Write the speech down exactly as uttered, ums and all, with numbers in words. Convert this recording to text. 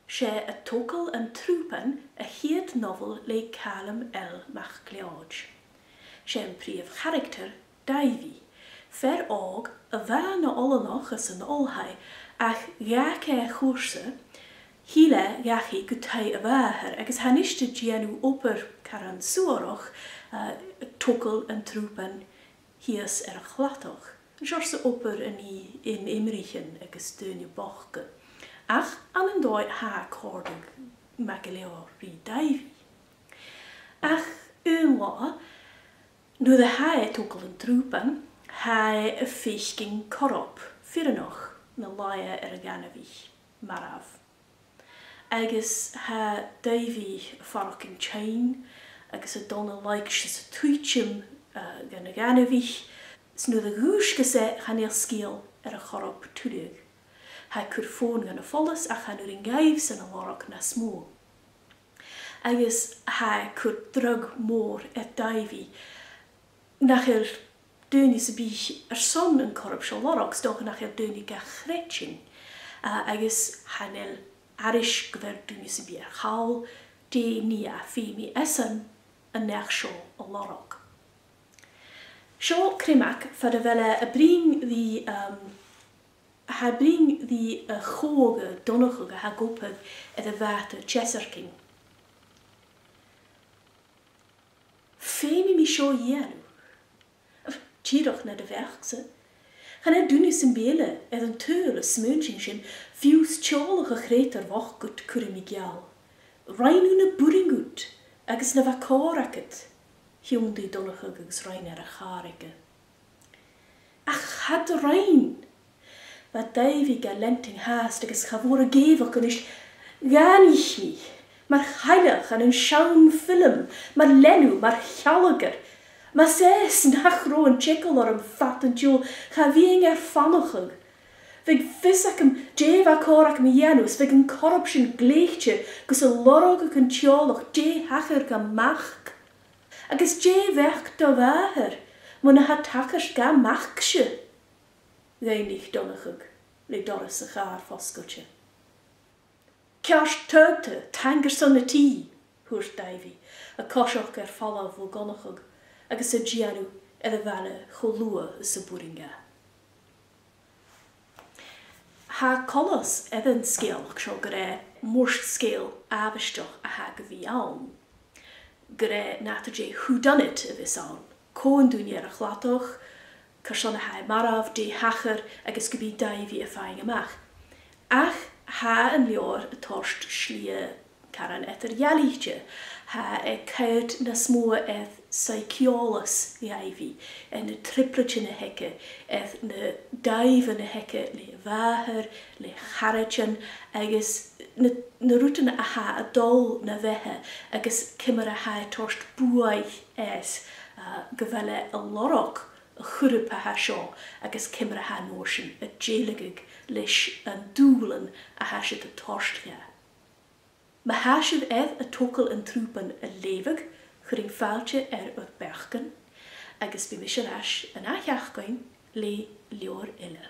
'S e A Togail an Trùban a' chiad nobhail le Calum L. MacLeòid. 'S e am prìomh charactar Daibhidh, fear òg a bha na oileanach anns an oilthigh, ach dh'fhàg e a chùrsa, thill e dhachaigh gu taigh a mhàthar agus tha e a-nis a' dèanamh obair caran suarach, eh, a' togail an trùban shìos air a' chladach. An seòrsa obair a nì imrichean agus daoine bochda. Ach ann an dòigh tha e a' còrdadh math gu leòr ri Daibhidh. Ach aon latha, nuair a tha e a' togail an trùban, tha e a' faicinn corp fireannach na laighe air a' ghainmhich, marbh. Agus tha Daibhidh a' faireachdainn tinn agus a' dol na laigse 's a' tuiteam, eh, dhan a' ghainmhich, 's nuair a dhùisgeas e chan eil sgeul air a' chorp tuilleadh. Tha e a' cur fòn dhan a' phoileas ach chan urrainn dhaibhsan a lorg nas motha. Agus tha e a' cur dragh mòr air Daibhidh nach eil daoine sam bith airson an corp seo a lorg, 's dòcha nach eil daoine ga chreidsinn, a, agus chan eil aithris gu bheil duine sam bith air chall dè nì e, feumaidh esan an neach seo a lorg. Seo Criomag far a bheil e a' bruidhinn ri, um, tha e a' bruidhinn ri a' chòmhgadh Donnchadh a tha ag obair air a' bhàta-teasairginn. Feumaidh mi seo dhèanamh. Dìreach na do bheachd-sa. Chan eil duine sam bith eile air an t-saoghal a' smaointinn sin, fiù 's teaghlach a' chreutair bhochd dhut cuiridh mi geall. Rinn thu na b' urrainn dhut agus na bha còir agad, thionndaidh Donnchadh agus rinn e air a chàr aige. Ach cha do rinn! Bha Daibhidh ga leantainn fhathast agus cha mhòr ag èigheach a-nis, dh'aithnich mi, mar chailleach ann an seann fhilm, mar leanabh, mar shealgair. Mas e 's nach robh an t-eagal orm fad an t-siubhail, cha bhithinn air fanachail. Bhiodh fios agam dè bha còir agam a dhèanamh, is bhiodh an corp sin glèidhte gus an lorgadh an teaghlach dè thachair dha mac. Agus dè bheachd do mhàthar mu na tha tachairt dha mac-se? dh'fhaighnich Donnchadh le doras a' chàr fosgailte. Ceart, tha, taing airson na tì, thuirt Daibhidh, a' coiseachd air falbh bho Dhonnchadh agus a' dèanamh air a' bhaile cho luath 's a b' urrainn dha. Tha coltas air an sgeulachd seo gur e murt-sgeul àbhaisteach a th' aige a bhith ann. Gur e nàdar de whodunit a bhios ann, cò an duine air a' chladach, carson a tha e marbh, dè thachair agus gum bi Daibhidh a' faighinn a-mach. Ach tha an leabhar a' toirt slighe caran eadar-dhealaichte. Tha e a' coimhead nas motha air saidhceòlas Dhaibhidh, air na trioblaidean a th' aige, air na dàimhean a th' aige le a mhàthair, le charaidean, agus na, na rudan a tha a' dol na bheatha, agus ciamar a tha e a' toirt buaidh air, a, gu bheil e a' lorg a' chuirp a tha seo, agus ciamar a tha an uair sin a' dèiligeadh leis an dùbhlan a tha siud a' toirt dha. Ma tha sibh air A Togail an Trùban a leughadh, cuirinn fàilte air ur beachdan, agus bidh mise air ais an ath sheachdain le leabhar eile.